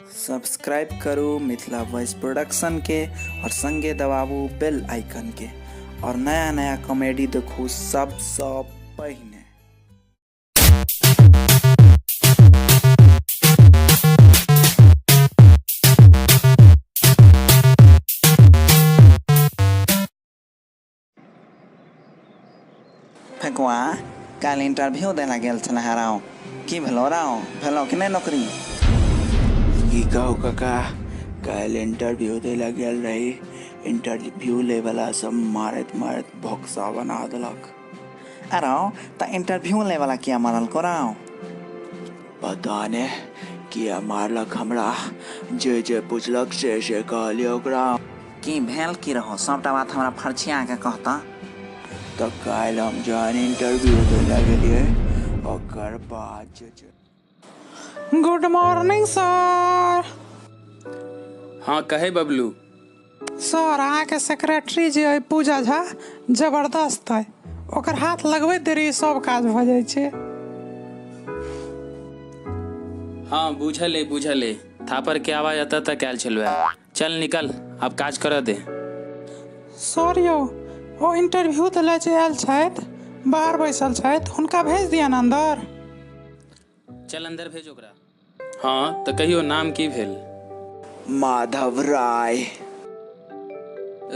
Subscribe करू Mithila voice production के और संगे दबाबू बेल आइकन के और नया नया कॉमेडी देखू सबसँ पहिने। फेकुआ काल्हि इंटरव्यू देला गेल छलै राव, की भेलो राव, भेलो कि नहि नौकरी? की कहू काका, काल्हि इंटरव्यू दै गेल रही, इंटरव्यू लै वाला सब मारैत मारैत भोक्सा बना देलक। अरे तऽ इंटरव्यू लै वाला किया मारलको राव? पता नहि किया मारलक हमरा, जे जे पुछलक से से कहलियै ओकरा। की भेल की रहो, सबटा बात हमरा फरछिया के कहता। तऽ काल्हि हम जहन इंटरव्यू दै लए गेलियै ओकर बाद जे गुड मॉर्निंग सर। हाँ कहे बबलू। सर अहाँके सेक्रेटरी जे अइ पूजा झा जबरदस्त अइ, ओकर हाथ लगबैत देरी सब काज भऽ जाइ छै। हाँ बुझल है बुझल है, थापर के आवाज एतऽ तक आयल छलुए। चल निकल, अब काज करऽ दे। सर यौ ओ इंटरव्यू दै जे आयल छथि बाहर बैसल छथि, हुनका भेज दिअ ने अंदर। चल अंदर भेज ओकरा। हाँ तऽ कहियो नाम की भेल? माधव राय।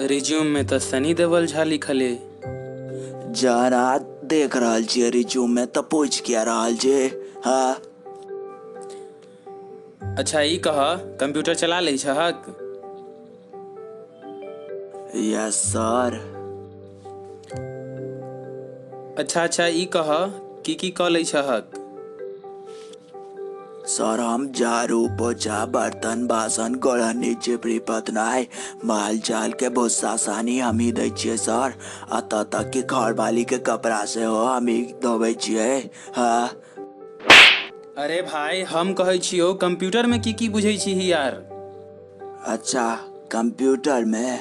रिज्यूम में तऽ सनी देवल झा लिखल है। जरा देख रहल छियै रिज्यूम में तऽ पूछि किया रहल छै? हाँ अच्छा ई कह, कंप्यूटर चला लै छहक? Yes sir. अच्छा अच्छा ई कह की की कऽ लै छहक? सर हम झाड़ू पोछा बर्तन बासन गोरहनी चिपरी पतनाइ माल जाल के भुस्सा सानी हमही दै छियै सर। एतऽ तक कि घरवाली के कपड़ा सेहो हमही धोबै छियै। हाँ अरे भाई हम कहै छियौ कंप्यूटर में की की बुझै छी यार? अच्छा कंप्यूटर में?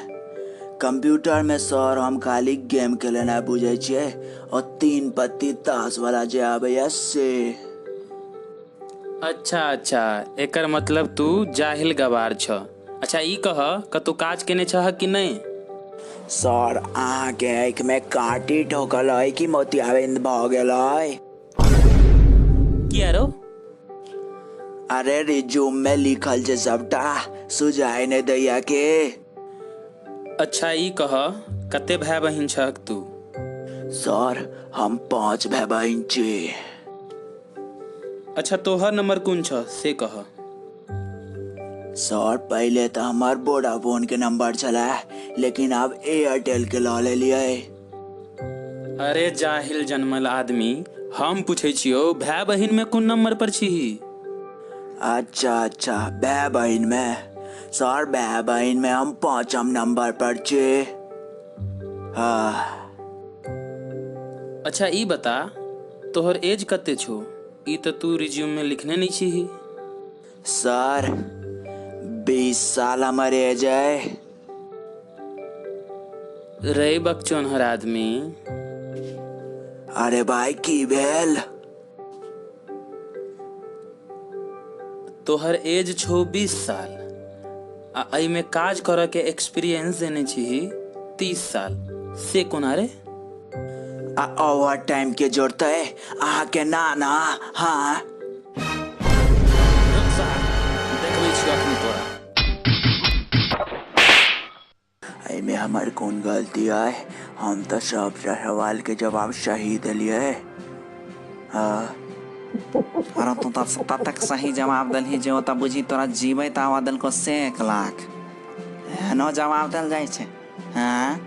कंप्यूटर में सर हम खाली गेम खेलेनाइ बुझै छियै और 3 पत्ती ताश वाला जे आबैया से। अच्छा अच्छा, एकर मतलब तू जाहिल गवार छ। अच्छा ई कह, कतौ काज केने छह कि नहि? सर अहाँके आँखि में काँटी ठोकल है कि मोतियाबिंद भऽ गेल है? किया रो? अरे रिज्यूम में लिखल छै सबटा, सुझाइ नहि दैया के। अच्छा ई कह, कते भाय बहिन छहक तू? सर हम 5 भाय बहिन छी। अच्छा तोहर नंबर कोन छ से कह। सर पहिले तऽ हमर वोडाफोन के नंबर छलै, लेकिन आब एयरटेल के लऽ लेलियै। अरे जाहिल जनमल आदमी, हम पूछै छियौ भाय बहिन में कोन नंबर पर छीही? अच्छा अच्छा भाय बहिन में? सर भाय बहिन में हम 5म नंबर पर छी। हाँ अच्छा ई बता, तोहर एज कते छौ? ई तऽ तू रिज्यूम में लिखने नहीं छीही। सर 20 साल हमर एज है। रे बकचोनहर आदमी। अरे भाई की भेल? तोहर एज छौ 20 साल आ एहिमे काज करऽ के एक्सपीरियंस देने छीही 30 साल, से कोना रे? आ ओवर टाइम के जोड़ते अहाँके नाना। हाँ देखबै छियौ अखनी तोरा। एहिमे हमर कोन गलती है? हम तऽ सब सवाल के जवाब सही देलियै। हाँ अरे तू तऽ ततेक सही जवाब देलही जे ओतऽ बुझी तोरा जीवैत आवा देलको से 1 लाख। एहनो जवाब देल जाइ छै? हाँ।